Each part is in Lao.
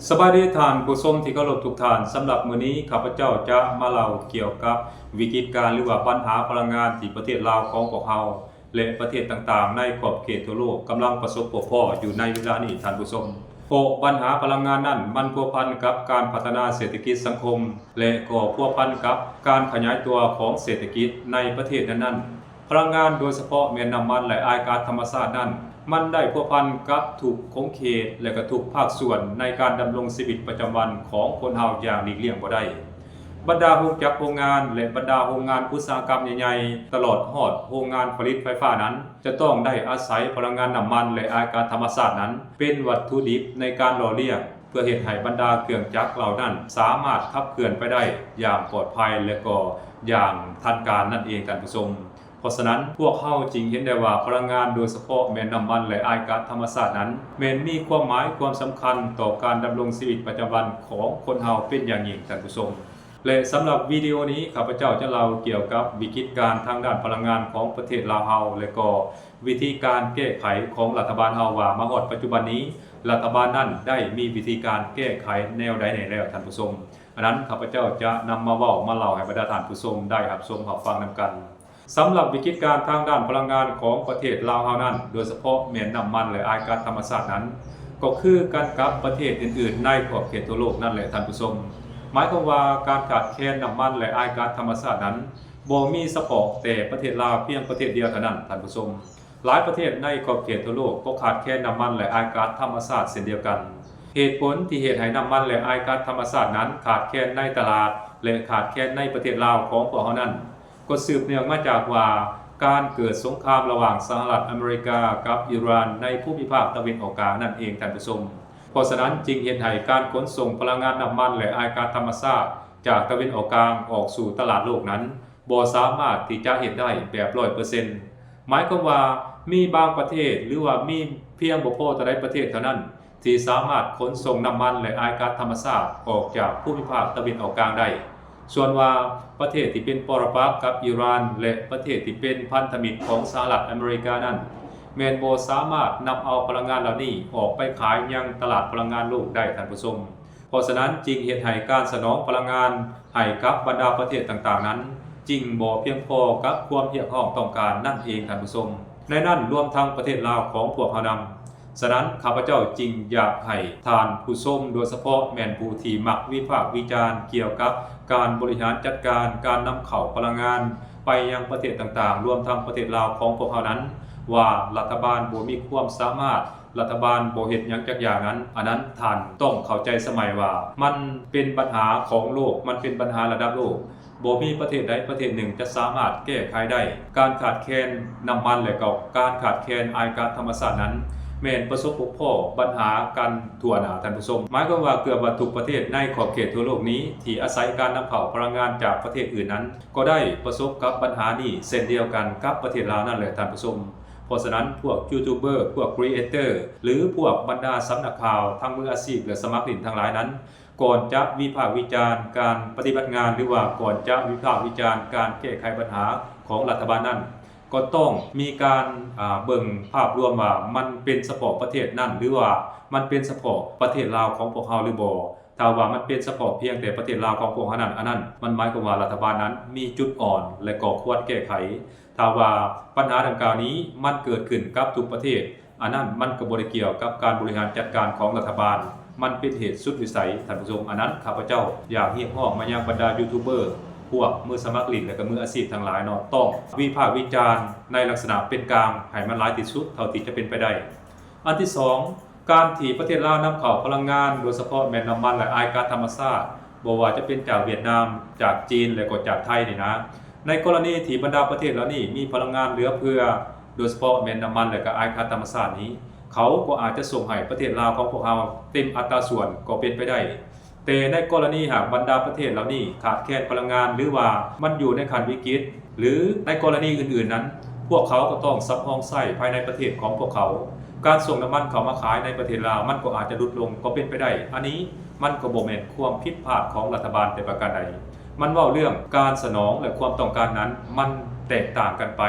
ສະບາຍດີທ່ານຜູ້ຊົມທີ່ເຄົາລົບທຸກທ່ານ, ສຳລັບມື້ນີ້ຂ້າພະເຈົ້າຈະມາເລົ່າກ່ຽວກັບວິກິດການ ຫຼືວ່າບັນຫາພະລັງງານທີ່ປະເທດລາວຂອງພວກເຮົາ ແລະ ປະເທດຕ່າງໆໃນຂອບເຂດທົ່ວໂລກກຳລັງປະສົບພົບພໍ້ຢູ່ໃນເວລານີ້ທ່ານຜູ້ຊົມ. ເພາະບັນຫາພະລັງງານນັ້ນ ມັນພົວພັນກັບການພັດທະນາເສດຖະກິດສັງຄົມ ແລະ ກໍພົວພັນກັບການຂະຫຍາຍຕົວຂອງເສດຖະກິດໃນປະເທດນັ້ນໆ. ພະລັງງານ ໂດຍສະເພາະແມ່ນນ້ຳມັນ ແລະ ອາຍກາດທຳມະຊາດນັ້ນ ມັນໄດ້ພົວພັນກັບທຸກຂົງເຂດ ແລະ ກໍທຸກພາກສ່ວນໃນການດຳລົງຊີວິດປະຈຳວັນຂອງຄົນເຮົາຢ່າງຫຼີກລ່ຽງບໍ່ໄດ້. ບັນດາໂຮງຈັກໂຮງງານ ແລະ ບັນດາໂຮງງານອຸດສາຫະກຳໃຫຍ່ໆ ຕະຫຼອດຮອດໂຮງງານຜະລິດໄຟຟ້ານັ້ນ ຈະຕ້ອງໄດ້ອາໄສພະລັງງານນ້ຳມັນ ແລະ ອາຍກາດທຳມະຊາດນັ້ນ ເປັນວັດຖຸດິບໃນການຫຼໍ່ລ້ຽງ ເພື່ອເຮັດໃຫ້ບັນດາເຄື່ອງຈັກເຫຼົ່ານັ້ນສາມາດຂັບເຄື່ອນໄປໄດ້ຢ່າງປອດໄພ ແລະ ກໍຢ່າງທັນການນັ້ນເອງທ່ານຜູ້ຊົມ. ເພາະສະນັ້ນ ພວກເຮົາຈຶ່ງເຫັນໄດ້ວ່າພະລັງງານ ໂດຍສະເພາະແມ່ນນ້ຳມັນ ແລະ ອາຍກາດທຳມະຊາດນັ້ນ ແມ່ນມີຄວາມໝາຍຄວາມສຳຄັນຕໍ່ການດຳລົງຊີວິດປະຈຳວັນຂອງຄົນເຮົາເປັນຢ່າງຍິ່ງທ່ານຜູ້ຊົມ. ແລະ ສຳລັບວິດີໂອນີ້ ຂ້າພະເຈົ້າຈະເລົ່າກ່ຽວກັບວິກິດການທາງດ້ານພະລັງງານຂອງປະເທດລາວເຮົາ ແລະ ກໍວິທີການແກ້ໄຂຂອງລັດຖະບານເຮົາວ່າ ມາຮອດປັດຈຸບັນນີ້ ລັດຖະບານນັ້ນໄດ້ມີວິທີການແກ້ໄຂແນວໃດແດ່ແລ້ວທ່ານຜູ້ຊົມ. ອັນນັ້ນ ຂ້າພະເຈົ້າຈະນຳມາເວົ້າມາເລົ່າໃຫ້ບັນດາທ່ານຜູ້ຊົມໄດ້ຮັບຊົມຮັບຟັງນຳກັນ. ສຳລັບວິກິດການທາງດ້ານພະລັງງານຂອງປະເທດລາວເຮົານັ້ນ ໂດຍສະເພາະແມ່ນນ້ຳມັນ ແລະ ອາຍກາດທຳມະຊາດນັ້ນ ກໍຄືກັນກັບປະເທດອື່ນໆໃນຂອບເຂດທົ່ວໂລກນັ້ນແຫຼະທ່ານຜູ້ຊົມ. ໝາຍຄວາມວ່າການຂາດແຄນນ້ຳມັນ ແລະ ອາຍກາດທຳມະຊາດນັ້ນ ບໍ່ມີສະເພາະແຕ່ປະເທດລາວພຽງປະເທດດຽວເທົ່ານັ້ນທ່ານຜູ້ຊົມ. ຫຼາຍປະເທດໃນຂອບເຂດທົ່ວໂລກກໍຂາດແຄນນ້ຳມັນ ແລະ ອາຍກາດທຳມະຊາດເຊັ່ນດຽວກັນ. ເຫດຜົນທີ່ເຮັດໃຫ້ນ້ຳມັນ ແລະ ອາຍກາດທຳມະຊາດນັ້ນຂາດແຄນໃນຕະຫຼາດ ແລະ ຂາດແຄນໃນປະເທດລາວຂອງພວກເຮົານັ້ນ ກໍສືບເນື່ອງມາຈາກວ່າ ການເກີດສົງຄາມລະຫວ່າງສະຫະລັດອາເມລິກາກັບອີຣານໃນພູມິພາກຕາເວັນອອກກາງນັ້ນເອງທ່ານຜູ້ຊົມ. ເພາະສະນັ້ນຈຶ່ງເຮັດໃຫ້ການຂົນສົ່ງພະລັງງານນ້ຳມັນ ແລະ ອາຍກາດທຳມະຊາດຈາກຕາເວັນອອກກາງອອກສູ່ຕະຫຼາດໂລກນັ້ນ ບໍ່ສາມາດທີ່ຈະເຮັດໄດ້ແບບຮ້ອຍເປີເຊັນ. ໝາຍຄວາມວ່າມີບາງປະເທດ ຫຼືວ່າມີພຽງບໍ່ພໍເທົ່າໃດປະເທດເທົ່ານັ້ນ ທີ່ສາມາດຂົນສົ່ງນ້ຳມັນ ແລະ ອາຍກາດທຳມະຊາດອອກຈາກພູມິພາກຕາເວັນອອກກາງໄດ້. ສ່ວນວ່າປະເທດທີ່ເປັນປໍລະປັກກັບອີຣານ ແລະ ປະເທດທີ່ເປັນພັນທະມິດຂອງສະຫະລັດອາເມລິການັ້ນ ແມ່ນບໍ່ສາມາດນຳເອົາພະລັງງານເຫຼົ່ານີ້ອອກໄປຂາຍຍັງຕະຫຼາດພະລັງງານໂລກໄດ້ທ່ານຜູ້ຊົມ. ເພາະສະນັ້ນຈຶ່ງເຮັດໃຫ້ການສະໜອງພະລັງງານໃຫ້ກັບບັນດາປະເທດຕ່າງໆນັ້ນ ຈຶ່ງບໍ່ພຽງພໍກັບຄວາມຮຽກຮ້ອງຕ້ອງການນັ້ນເອງທ່ານຜູ້ຊົມ. ໃນນັ້ນລວມທັງປະເທດລາວຂອງພວກເຮົານຳ. ສະນັ້ນ ຂ້າພະເຈົ້າຈຶ່ງຢາກໃຫ້ທ່ານຜູ້ຊົມ ໂດຍສະເພາະແມ່ນຜູ້ທີ່ມັກວິພາກວິຈານກ່ຽວກັບການບໍລິຫານຈັດການການນຳເຂົ້າພະລັງງານໄປຍັງປະເທດຕ່າງໆ ລວມທັງປະເທດລາວຂອງພວກເຮົານັ້ນ ວ່າລັດຖະບານບໍ່ມີຄວາມສາມາດ, ລັດຖະບານບໍ່ເຮັດຫຍັງຈັກຢ່າງນັ້ນ, ອັນນັ້ນທ່ານຕ້ອງເຂົ້າໃຈສະໄໝວ່າ ມັນເປັນບັນຫາຂອງໂລກ, ມັນເປັນບັນຫາລະດັບໂລກ. ບໍ່ມີປະເທດໃດປະເທດໜຶ່ງຈະສາມາດແກ້ໄຂໄດ້. ການຂາດແຄນນ້ຳມັນ ແລະ ກໍການຂາດແຄນອາຍກາດທຳມະຊາດນັ້ນ ແມ່ນປະສົບພົບພໍ້ບັນຫາກັນທົ່ວໜ້າທ່ານຜູ້ຊົມ. ໝາຍຄວາມວ່າເກືອບວ່າທຸກປະເທດໃນຂອບເຂດທົ່ວໂລກນີ້ ທີ່ອາໄສການນຳເຂົ້າພະລັງງານຈາກປະເທດອື່ນນັ້ນ ກໍໄດ້ປະສົບກັບບັນຫານີ້ເຊັ່ນດຽວກັນກັບປະເທດລາວນັ້ນແຫຼະທ່ານຜູ້ຊົມ. ເພາະສະນັ້ນ ພວກຢູທູບເບີ, ພວກຄຣີເອເຕີ ຫຼື ພວກບັນດາສຳນັກຂ່າວທັງມືອາຊີບ ແລະ ສະໝັກຫຼິ້ນທັງຫຼາຍນັ້ນ ກ່ອນຈະວິພາກວິຈານການປະຕິບັດງານ ຫຼືວ່າກ່ອນຈະວິພາກວິຈານການແກ້ໄຂບັນຫາຂອງລັດຖະບານນັ້ນ ກໍຕ້ອງມີການ ອາ ເບິ່ງພາບລວມວ່າມັນເປັນສະເພາະປະເທດນັ້ນ ຫຼືວ່າມັນເປັນສະເພາະປະເທດລາວຂອງພວກເຮົາຫຼືບໍ່. ຖ້າວ່າມັນເປັນສະເພາະພຽງແຕ່ປະເທດລາວຂອງພວກເຮົານັ້ນ ອັນນັ້ນມັນໝາຍຄວາມວ່າລັດຖະບານນັ້ນມີຈຸດອ່ອນ ແລະ ກໍຄວນແກ້ໄຂ. ຖ້າວ່າບັນຫາດັ່ງກ່າວນີ້ມັນເກີດຂຶ້ນກັບທຸກປະເທດ ອັນນັ້ນມັນກໍບໍ່ໄດ້ກ່ຽວກັບການບໍລິຫານຈັດການຂອງລັດຖະບານ, ມັນເປັນເຫດສຸດວິໄສທ່ານຜູ້ຊົມ. ອັນນັ້ນຂ້າພະເຈົ້າຢາກຮຽກຮ້ອງມາຍັງບັນດາຢູທູບເບີ, ພວກມືສະໝັກຫຼິ້ນ ແລະ ກໍມືອາຊີບທັງຫຼາຍເນາະ, ຕ້ອງວິພາກວິຈານໃນລັກສະນະເປັນກາງໃຫ້ມັນຫຼາຍທີ່ສຸດເທົ່າທີ່ຈະເປັນໄປໄດ້. ອັນທີສອງ, ການທີ່ປະເທດລາວນຳເຂົ້າພະລັງງານ ໂດຍສະເພາະແມ່ນນ້ຳມັນ ແລະ ອາຍກາດທຳມະຊາດ ບໍ່ວ່າຈະເປັນຈາກຫວຽດນາມ, ຈາກຈີນ ແລະ ກໍຈາກໄທນີ້ນະ, ໃນກໍລະນີທີ່ບັນດາປະເທດເຫຼົ່ານີ້ມີພະລັງງານເຫຼືອເພື່ອ ໂດຍສະເພາະແມ່ນນ້ຳມັນ ແລະ ກໍອາຍກາດທຳມະຊາດນີ້ ເຂົາກໍອາດຈະສົ່ງໃຫ້ປະເທດລາວຂອງພວກເຮົາເຕັມອັດຕາສ່ວນກໍເປັນໄປໄດ້. ແຕ່ໃນກໍລະນີຫາກບັນດາປະເທດເຫຼົ່ານີ້ຂາດແຄນພະລັງງານ ຫຼືວ່າມັນຢູ່ໃນຂັ້ນວິກິດ ຫຼືໃນກໍລະນີອື່ນໆນັ້ນ ພວກເຂົາກໍຕ້ອງສຳຮອງໃຊ້ພາຍໃນປະເທດຂອງພວກເຂົາ. ການສົ່ງນ້ຳມັນເຂົ້າມາຂາຍໃນປະເທດລາວ ມັນກໍອາດຈະຫຼຸດລົງກໍເປັນໄປໄດ້. ອັນນີ້ມັນກໍບໍ່ແມ່ນຄວາມຜິດພາດຂອງລັດຖະບານແຕ່ປະການໃດ. ມັນເວົ້າເລື່ອງການສະໜອງ ແລະ ຄວາມຕ້ອງການນັ້ນ ມັນແຕກຕ່າງກັນໄປ.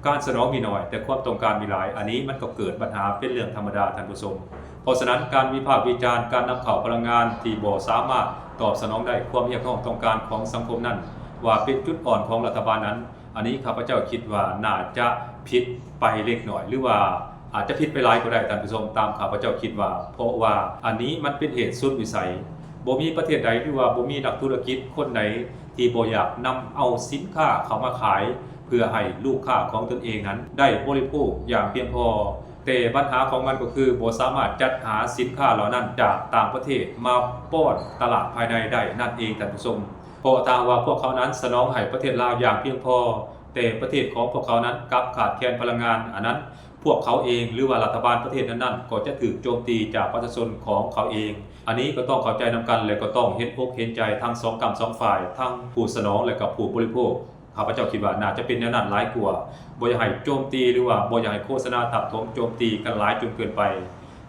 ການສະໜອງມີໜ້ອຍ ແຕ່ຄວາມຕ້ອງການມີຫຼາຍ, ອັນນີ້ມັນກໍເກີດບັນຫາເປັນເລື່ອງທຳມະດາ, ທ່ານຜູ້ຊົມ. ເພາະສະນັ້ນ, ການວິພາກວິຈານການນຳເຂົ້າພະລັງງານທີ່ບໍ່ສາມາດຕອບສະໜອງໄດ້ຄວາມຮຽກຮ້ອງຕ້ອງການຂອງສັງຄົມນັ້ນ ວ່າເປັນຈຸດອ່ອນຂອງລັດຖະບານນັ້ນ, ອັນນີ້ຂ້າພະເຈົ້າຄິດວ່າໜ້າຈະຜິດໄປເລັກນ້ອຍ ຫຼືວ່າອາດຈະຜິດໄປຫຼາຍກໍໄດ້, ທ່ານຜູ້ຊົມ, ຕາມຂ້າພະເຈົ້າຄິດວ່າ, ເພາະວ່າອັນນີ້ມັນເປັນເຫດສຸດວິໄສ. ບໍ່ມີປະເທດໃດ ຫຼືວ່າບໍ່ມີນັກທຸລະກິດຄົນໃດທີ່ບໍ່ຢາກນຳເອົາສິນຄ້າເຂົ້າມາຂາຍ ເພື່ອໃຫ້ລູກຄ້າຂອງຕົນເອງນັ້ນໄດ້ບໍລິໂພກຢ່າງພຽງພໍ, ແຕ່ບັນຫາຂອງມັນກໍຄືບໍ່ສາມາດຈັດຫາສິນຄ້າເຫຼົ່ານັ້ນຈາກຕ່າງປະເທດມາປ້ອນຕະຫຼາດພາຍໃນໄດ້ນັ້ນເອງ, ທ່ານຜູ້ຊົມ. ເພາະຖ້າຫາກວ່າພວກເຂົານັ້ນສະໜອງໃຫ້ປະເທດລາວຢ່າງພຽງພໍ, ແຕ່ປະເທດຂອງພວກເຂົານັ້ນກັບຂາດແຄນພະລັງງານ, ອັນນັ້ນ ພວກເຂົາເອງ ຫຼືວ່າລັດຖະບານປະເທດນັ້ນໆ ກໍຈະຖືກໂຈມຕີຈາກປະຊາຊົນຂອງເຂົາເອງ. ອັນນີ້ກໍຕ້ອງເຂົ້າໃຈນຳກັນ ແລະ ກໍຕ້ອງເຫັນອົກເຫັນໃຈທັງສອງກ້ຳສອງຝ່າຍ, ທັງຜູ້ສະໜອງ ແລະ ກັບຜູ້ບໍລິໂພກ. ຂ້າພະເຈົ້າຄິດວ່າໜ້າຈະເປັນແນວນັ້ນຫຼາຍກວ່າ, ບໍ່ຢາກໃຫ້ໂຈມຕີ ຫຼືວ່າບໍ່ຢາກໃຫ້ໂຄສະນາທັບຖົມໂຈມຕີກັນຫຼາຍຈົນເກີນໄປ.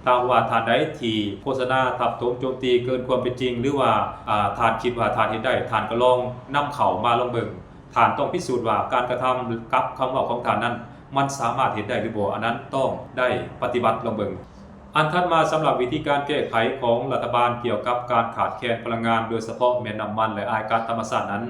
ຖ້າຫາກວ່າທ່ານໃດທີ່ໂຄສະນາທັບຖົມໂຈມຕີເກີນຄວາມເປັນຈິງ ຫຼືວ່າ ອາ ທ່ານຄິດວ່າທ່ານເຮັດໄດ້, ທ່ານກໍລອງນຳເຂົ້າມາລອງເບິ່ງ. ທ່ານຕ້ອງພິສູດວ່າການກະທຳກັບຄຳເວົ້າຂອງທ່ານນັ້ນ ມັນສາມາດເຮັດໄດ້ຫຼືບໍ່, ອັນນັ້ນຕ້ອງໄດ້ປະຕິບັດລອງເບິ່ງ. ອັນຖັດມາສຳລັບວິທີການແກ້ໄຂຂອງລັດຖະບານກ່ຽວກັບການຂາດແຄນພະລັງງານ, ໂດຍສະເພາະແມ່ນນ້ຳມັນ ແລະ ອາຍກັສທຳມະຊາດນັ້ນ,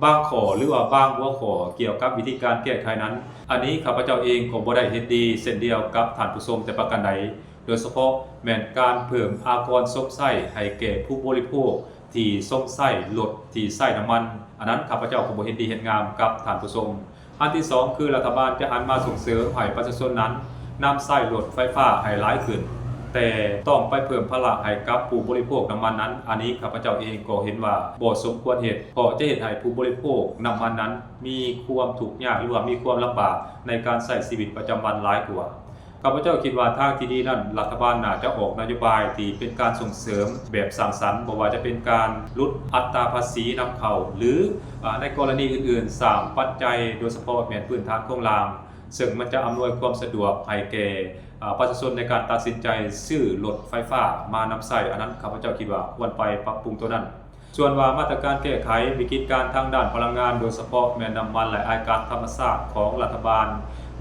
ບາງຂໍ້ ຫຼືວ່າບາງຫົວຂໍ້ກ່ຽວກັບວິທີການແກ້ໄຂນັ້ນ, ອັນນີ້ຂ້າພະເຈົ້າເອງກໍບໍ່ໄດ້ເຫັນດີເຊັ່ນດຽວກັບທ່ານຜູ້ຊົມແຕ່ປະການໃດ, ໂດຍສະເພາະແມ່ນການເພີ່ມອາກອນຊົມໃຊ້ໃຫ້ແກ່ຜູ້ບໍລິໂພກ ທີ່ຊົມໃຊ້ລົດທີ່ໃຊ້ນ້ຳມັນ, ອັນນັ້ນຂ້າພະເຈົ້າກໍບໍ່ເຫັນດີເຫັນງາມກັບທ່ານຜູ້ຊົມ. ອັນທີສອງ ຄືລັດຖະບານຈະຫັນມາສົ່ງເສີມໃຫ້ປະຊາຊົນນັ້ນນຳໃຊ້ລົດໄຟຟ້າໃຫ້ຫຼາຍຂຶ້ນ, ແຕ່ຕ້ອງໄປເພີ່ມພາລະໃຫ້ກັບຜູ້ບໍລິໂພກນ້ຳມັນນັ້ນ, ອັນນີ້ຂ້າພະເຈົ້າເອງກໍເຫັນວ່າບໍ່ສົມຄວນເຮັດ, ເພາະຈະເຮັດໃຫ້ຜູ້ບໍລິໂພກນ້ຳມັນນັ້ນມີຄວາມທຸກຍາກ ຫຼືວ່າມີຄວາມລຳບາກໃນການໃຊ້ຊີວິດປະຈຳວັນຫຼາຍກວ່າ. ຂ້າພະເຈົ້າຄິດວ່າທາງທີ່ດີນັ້ນ ລັດຖະບານໜ້າຈະອອກນະໂຍບາຍທີ່ເປັນການສົ່ງເສີມແບບສ້າງສັນ, ບໍ່ວ່າຈະເປັນການຫຼຸດອັດຕາພາສີນຳເຂົ້າ ຫຼື ອາ ໃນກໍລະນີອື່ນໆ ສ້າງປັດໄຈ ໂດຍສະເພາະແມ່ນພື້ນຖານໂຄງລ່າງ, ເຊິ່ງມັນຈະອຳນວຍຄວາມສະດວກໃຫ້ແກ່ ອາ ປະຊາຊົນໃນການຕັດສິນໃຈຊື້ລົດໄຟຟ້າມານຳໃຊ້, ອັນນັ້ນຂ້າພະເຈົ້າຄິດວ່າຄວນໄປປັບປຸງໂຕນັ້ນ. ສ່ວນວ່າມາດຕະການແກ້ໄຂວິກິດການທາງດ້ານພະລັງງານ, ໂດຍສະເພາະແມ່ນນ້ຳມັນ ແລະ ອາຍກັສທຳມະຊາດຂອງລັດຖະບານ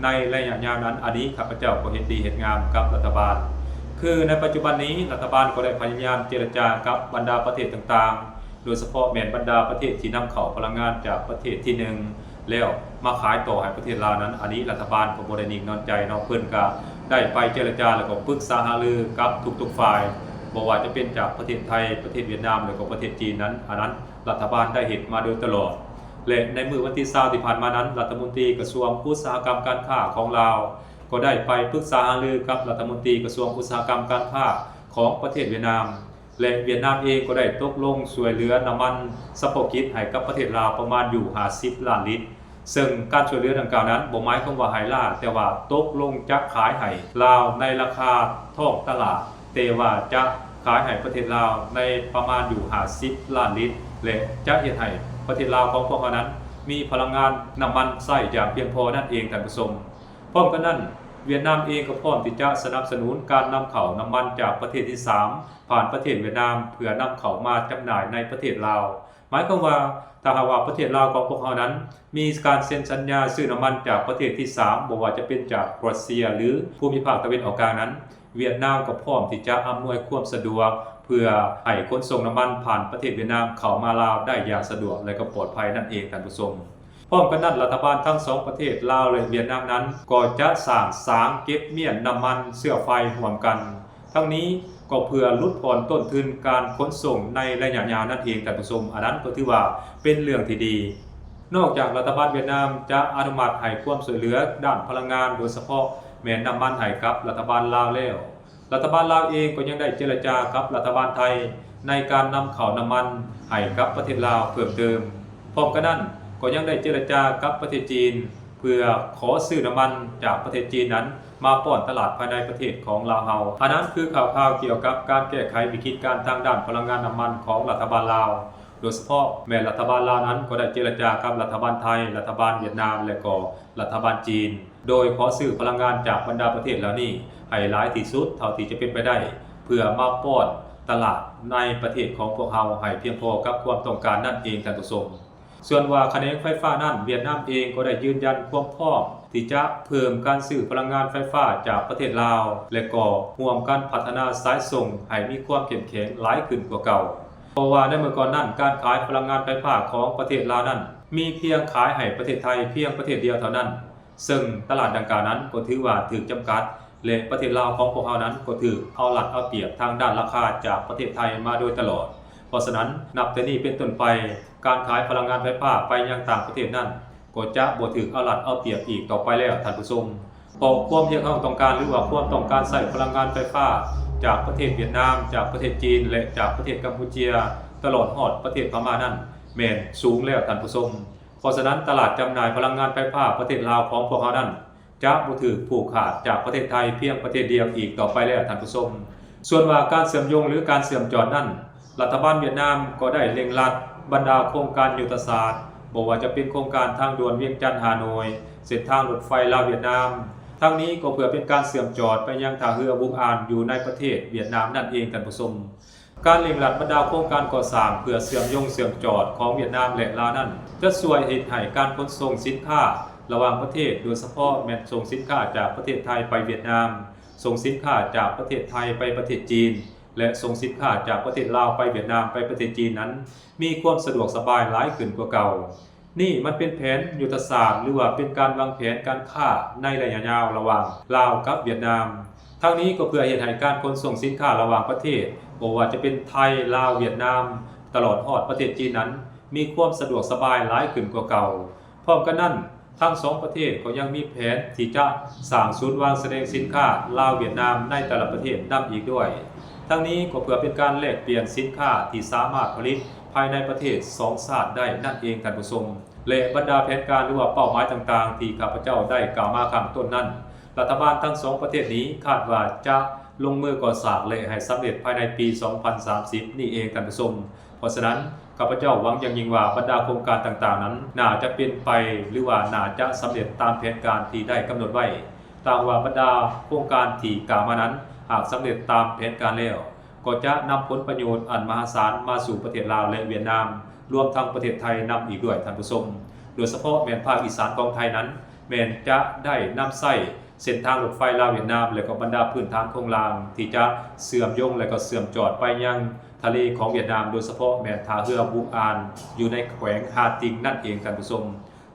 ໃນໄລຍະຍາວນັ້ນ, ອັນນີ້ຂ້າພະເຈົ້າກໍເຫັນດີເຫັນງາມກັບລັດຖະບານ. ຄືໃນປັດຈຸບັນນີ້ ລັດຖະບານກໍໄດ້ພະຍາຍາມເຈລະຈາກັບບັນດາປະເທດຕ່າງໆ, ໂດຍສະເພາະແມ່ນບັນດາປະເທດທີ່ນຳເຂົ້າພະລັງງານຈາກປະເທດທີໜຶ່ງ ແລ້ວມາຂາຍຕໍ່ໃຫ້ປະເທດລາວນັ້ນ, ອັນນີ້ລັດຖະບານກໍບໍ່ໄດ້ນິ່ງນອນໃຈເນາະ, ເພິ່ນກະໄດ້ໄປເຈລະຈາ ແລ້ວກໍປຶກສາຫາລືກັບທຸກໆຝ່າຍ, ບໍ່ວ່າຈະເປັນຈາກປະເທດໄທ, ປະເທດຫວຽດນາມ ແລ້ວກໍປະເທດຈີນນັ້ນ, ອັນນັ້ນລັດຖະບານໄດ້ເຮັດມາໂດຍຕະຫຼອດ. ແລະ ໃນມື້ວັນທີຊາວທີ່ຜ່ານມານັ້ນ, ລັດຖະມົນຕີກະຊວງອຸດສາຫະກຳການຄ້າຂອງລາວ ກໍໄດ້ໄປປຶກສາຫາລືກັບລັດຖະມົນຕີກະຊວງອຸດສາຫະກຳການຄ້າຂອງປະເທດຫວຽດນາມ. ແລະ ຫວຽດນາມເອງກໍໄດ້ຕົກລົງຊ່ວຍເຫຼືອນ້ຳມັນສະເພາະກິດໃຫ້ກັບປະເທດລາວປະມານຢູ່ຫ້າສິບລ້ານລິດ, ເຊິ່ງການຊ່ວຍເຫຼືອດັ່ງກ່າວນັ້ນບໍ່ໝາຍຄວາມວ່າໃຫ້ລາວ, ແຕ່ວ່າຕົກລົງຈະຂາຍໃຫ້ລາວໃນລາຄາທ້ອງຕະຫຼາດ, ແຕ່ວ່າຈະຂາຍໃຫ້ປະເທດລາວໃນປະມານຢູ່ຫ້າສິບລ້ານລິດ ແລະ ຈະເຮັດໃຫ້ປະເທດລາວຂອງພວກເຮົານັ້ນມີພະລັງງານນ້ຳມັນໃຊ້ຢ່າງພຽງພໍນັ້ນເອງ, ທ່ານຜູ້ຊົມ. ພ້ອມກັນນັ້ນ, ຫວຽດນາມເອງກໍພ້ອມທີ່ຈະສະໜັບສະໜູນການນຳເຂົ້ານ້ຳມັນຈາກປະເທດທີສາມ ຜ່ານປະເທດຫວຽດນາມ ເພື່ອນຳເຂົ້າມາຈຳໜ່າຍໃນປະເທດລາວ. ໝາຍຄວາມວ່າ ຖ້າຫາກວ່າປະເທດລາວຂອງພວກເຮົານັ້ນ ມີການເຊັນສັນຍາຊື້ນ້ຳມັນຈາກປະເທດທີສາມ ບໍ່ວ່າຈະເປັນຈາກຣັດເຊຍ ຫຼື ພູມິພາກຕາເວັນອອກກາງນັ້ນ, ຫວຽດນາມກໍພ້ອມທີ່ຈະອຳນວຍຄວາມສະດວກ ເພື່ອໃຫ້ຂົນສົ່ງນ້ຳມັນຜ່ານປະເທດຫວຽດນາມເຂົ້າມາລາວໄດ້ຢ່າງສະດວກ ແລະ ກໍປອດໄພນັ້ນເອງ, ທ່ານຜູ້ຊົມ. ພ້ອມກັນນັ້ນ, ລັດຖະບານທັງສອງປະເທດ ລາວ ແລະ ຫວຽດນາມນັ້ນ ກໍຈະສ້າງສາງເກັບມ້ຽນນ້ຳມັນເຊື້ອໄຟຮ່ວມກັນ. ທັງນີ້ກໍເພື່ອຫຼຸດຜ່ອນຕົ້ນທຶນການຂົນສົ່ງໃນໄລຍະຍາວນັ້ນເອງ, ທ່ານຜູ້ຊົມ. ອັນນັ້ນກໍຖືວ່າເປັນເລື່ອງທີ່ດີ. ນອກຈາກລັດຖະບານຫວຽດນາມຈະອະນຸມັດໃຫ້ຄວາມຊ່ວຍເຫຼືອດ້ານພະລັງງານ, ໂດຍສະເພາະແມ່ນນ້ຳມັນໃຫ້ກັບລັດຖະບານລາວແລ້ວ, ລັດຖະບານລາວເອງກໍຍັງໄດ້ເຈລະຈາກັບລັດຖະບານໄທ ໃນການນຳເຂົ້ານ້ຳມັນໃຫ້ກັບປະເທດລາວເພີ່ມເຕີມ. ພ້ອມກັນນັ້ນ, ກໍຍັງໄດ້ເຈລະຈາກັບປະເທດຈີນ ເພື່ອຂໍຊື້ນ້ຳມັນຈາກປະເທດຈີນນັ້ນ ມາປ້ອນຕະຫຼາດພາຍໃນປະເທດຂອງລາວເຮົາ. ອັນນັ້ນຄືຂ່າວໆກ່ຽວກັບການແກ້ໄຂວິກິດການທາງດ້ານພະລັງງານນ້ຳມັນຂອງລັດຖະບານລາວ, ໂດຍສະເພາະແມ່ນລັດຖະບານລາວນັ້ນກໍໄດ້ເຈລະຈາກັບລັດຖະບານໄທ, ລັດຖະບານຫວຽດນາມ ແລະ ກໍລັດຖະບານຈີນ ໂດຍຂໍຊື້ພະລັງງານຈາກບັນດາປະເທດເຫຼົ່ານີ້ໃຫ້ຫຼາຍທີ່ສຸດເທົ່າທີ່ຈະເປັນໄປໄດ້ ເພື່ອມາປ້ອນຕະຫຼາດໃນປະເທດຂອງພວກເຮົາໃຫ້ພຽງພໍກັບຄວາມຕ້ອງການນັ້ນເອງ, ທ່ານຜູ້ຊົມ. ສ່ວນວ່າຂະແໜງໄຟຟ້ານັ້ນ, ຫວຽດນາມເອງກໍໄດ້ຢືນຢັນຄວາມພ້ອມ ທີ່ຈະເພີ່ມການຊື້ພະລັງງານໄຟຟ້າຈາກປະເທດລາວ ແລະກໍຮ່ວມກັນພັດທະນາສາຍສົ່ງໃຫ້ມີຄວາມເຂັ້ມແຂງຫຼາຍຂຶ້ນກວ່າເກົ່າ. ເພາະວ່າໃນເມື່ອກ່ອນນັ້ນ ການຂາຍພະລັງງານໄຟຟ້າຂອງປະເທດລາວນັ້ນ ມີພຽງຂາຍໃຫ້ປະເທດໄທພຽງປະເທດດຽວເທົ່ານັ້ນ, ເຊິ່ງຕະຫຼາດດັ່ງກ່າວນັ້ນກໍຖືວ່າຖືກຈຳກັດ ແລະປະເທດລາວຂອງພວກເຮົານັ້ນກໍຖືກເອົາລັດເອົາປຽບທາງດ້ານລາຄາຈາກປະເທດໄທມາໂດຍຕະຫຼອດ. ເພາະສະນັ້ນ ນັບແຕ່ນີ້ເປັນຕົ້ນໄປ ການຂາຍພະລັງງານໄຟຟ້າໄປຍັງຕ່າງປະເທດນັ້ນ ກໍຈະບໍ່ຖືກເອົາລັດເອົາປຽບອີກຕໍ່ໄປແລ້ວທ່ານຜູ້ຊົມ. ເພາະຄວາມຮຽກຮ້ອງຕ້ອງການ ຫຼືວ່າຄວາມຕ້ອງການໃຊ້ພະລັງງານໄຟຟ້າຈາກປະເທດຫວຽດນາມ, ຈາກປະເທດຈີນ ແລະຈາກປະເທດກຳປູເຈຍ ຕະຫຼອດຮອດປະເທດພະມ້ານັ້ນ ແມ່ນສູງແລ້ວທ່ານຜູ້ຊົມ. ເພາະສະນັ້ນ ຕະຫຼາດຈຳໜ່າຍພະລັງງານໄຟຟ້າປະເທດລາວຂອງພວກເຮົານັ້ນ ຈະບໍ່ຖືກຜູກຂາດຈາກປະເທດໄທພຽງປະເທດດຽວອີກຕໍ່ໄປແລ້ວທ່ານຜູ້ຊົມ. ສ່ວນວ່າການເຊື່ອມໂຍງ ຫຼືການເຊື່ອມຈອດນັ້ນ ລັດຖະບານຫວຽດນາມກໍໄດ້ເລັ່ງລັດບັນດາໂຄງການຍຸດທະສາດ, ບໍ່ວ່າຈະເປັນໂຄງການທາງດ່ວນວຽງຈັນ-ຮ່າໂນ້ຍ, ເສັ້ນທາງລົດໄຟລາວ-ຫວຽດນາມ. ທັງນີ້ກໍເພື່ອເປັນການເຊື່ອມຈອດໄປຍັງທ່າເຮືອວຸງອານຢູ່ໃນປະເທດຫວຽດນາມນັ້ນເອງທ່ານຜູ້ຊົມ. ການເລັ່ງລັດບັນດາໂຄງການກໍ່ສ້າງເພື່ອເຊື່ອມໂຍງເຊື່ອມຈອດຂອງຫວຽດນາມ ແລະ ລາວນັ້ນ ຈະຊ່ວຍເຮັດໃຫ້ການຂົນສົ່ງສິນຄ້າລະຫວ່າງປະເທດ, ໂດຍສະເພາະແມ່ນສົ່ງສິນຄ້າຈາກປະເທດໄທໄປຫວຽດນາມ, ສົ່ງສິນຄ້າຈາກປະເທດໄທໄປປະເທດຈີນ ແລະ ສົ່ງສິນຄ້າຈາກປະເທດລາວໄປຫວຽດນາມ ໄປປະເທດຈີນນັ້ນ ມີຄວາມສະດວກສະບາຍຫຼາຍຂຶ້ນກວ່າເກົ່າ. ນີ້ມັນເປັນແຜນຍຸດທະສາດ ຫຼືວ່າເປັນການວາງແຜນການຄ້າໃນໄລຍະຍາວລະຫວ່າງລາວກັບຫວຽດນາມ. ທັງນີ້ກໍເພື່ອເຮັດໃຫ້ການຂົນສົ່ງສິນຄ້າລະຫວ່າງປະເທດ, ບໍ່ວ່າຈະເປັນໄທ, ລາວ, ຫວຽດນາມ, ຕະຫຼອດຮອດປະເທດຈີນນັ້ນ ມີຄວາມສະດວກສະບາຍຫຼາຍຂຶ້ນກວ່າເກົ່າ. ພ້ອມກັນນັ້ນ, ທັງສອງປະເທດກໍຍັງມີແຜນທີ່ຈະສ້າງສູນວາງສະແດງສິນຄ້າລາວ-ຫວຽດນາມໃນແຕ່ລະປະເທດນຳອີກດ້ວຍ. ທັງນີ້ກໍເພື່ອເປັນການແລກປ່ຽນສິນຄ້າທີ່ສາມາດຜະລິດພາຍໃນປະເທດສອງຊາດໄດ້ນັ້ນເອງທ່ານຜູ້ຊົມ. ແລະ ບັນດາແຜນການ ຫຼືວ່າເປົ້າໝາຍຕ່າງໆທີ່ຂ້າພະເຈົ້າໄດ້ກ່າວມາຂ້າງຕົ້ນນັ້ນ, ລັດຖະບານທັງສອງປະເທດນີ້ຄາດວ່າຈະລົງມືກໍ່ສ້າງ ແລະ ໃຫ້ສຳເລັດພາຍໃນປີສອງພັນສາມສິບນີ້ເອງທ່ານຜູ້ຊົມ. ເພາະສະນັ້ນ ຂ້າພະເຈົ້າຫວັງຢ່າງຍິ່ງວ່າບັນດາໂຄງການຕ່າງໆນັ້ນ ໜ້າຈະເປັນໄປ ຫຼືວ່າໜ້າຈະສຳເລັດຕາມແຜນການທີ່ໄດ້ກຳນົດໄວ້. ຖ້າຫາກວ່າບັນດາໂຄງການທີ່ກ່າວມານັ້ນ ຫາກສຳເລັດຕາມແຜນການແລ້ວ ກໍຈະນຳຜົນປະໂຫຍດອັນມະຫາສານມາສູ່ປະເທດລາວ ແລະ ຫວຽດນາມ, ລວມທັງປະເທດໄທນຳອີກດ້ວຍທ່ານຜູ້ຊົມ. ໂດຍສະເພາະແມ່ນພາກອີສານຂອງໄທນັ້ນ ແມ່ນຈະໄດ້ນຳໃຊ້ເສັ້ນທາງລົດໄຟລາວ-ຫວຽດນາມ ແລະ ກໍບັນດາພື້ນຖານໂຄງລ່າງທີ່ຈະເຊື່ອມໂຍງ ແລະ ກໍເຊື່ອມຈອດໄປຍັງທະເລຂອງຫວຽດນາມ, ໂດຍສະເພາະແມ່ນທ່າເຮືອວຸງອານ ຢູ່ໃນແຂວງຮ່າຕິງນັ້ນເອງທ່ານຜູ້ຊົມ.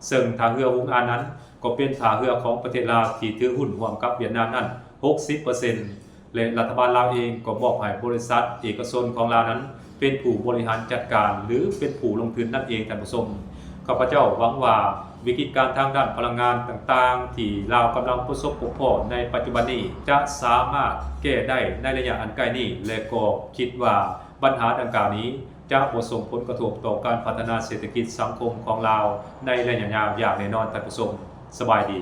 ເຊິ່ງທ່າເຮືອຮຸງອານນັ້ນ ກໍເປັນທ່າເຮືອຂອງປະເທດລາວທີ່ຖືຫຸ້ນຮ່ວມກັບຫວຽດນາມນັ້ນຫົກສິບເປີເຊັນ ແລະ ລັດຖະບານລາວເອງກໍມອບໃຫ້ບໍລິສັດເອກະຊົນຂອງລາວນັ້ນເປັນຜູ້ບໍລິຫານຈັດການ ຫຼື ເປັນຜູ້ລົງທຶນນັ້ນເອງທ່ານຜູ້ຊົມ. ຂ້າພະເຈົ້າຫວັງວ່າວິກິດການທາງດ້ານພະລັງງານຕ່າງໆທີ່ລາວກຳລັງປະສົບພົບພໍ້ໃນປັດຈຸບັນນີ້ ຈະສາມາດແກ້ໄດ້ໃນໄລຍະອັນໃກ້ນີ້ ແລະ ກໍຄິດວ່າ ບັນຫາດັ່ງກ່າວນີ້ຈະບໍ່ສົ່ງຜົນກະທົບຕໍ່ການພັດທະນາເສດຖະກິດສັງຄົມຂອງລາວໃນໄລຍະຍາວຢ່າງແນ່ນອນທ່ານຜູ້ຊົມ. ສະບາຍດີ.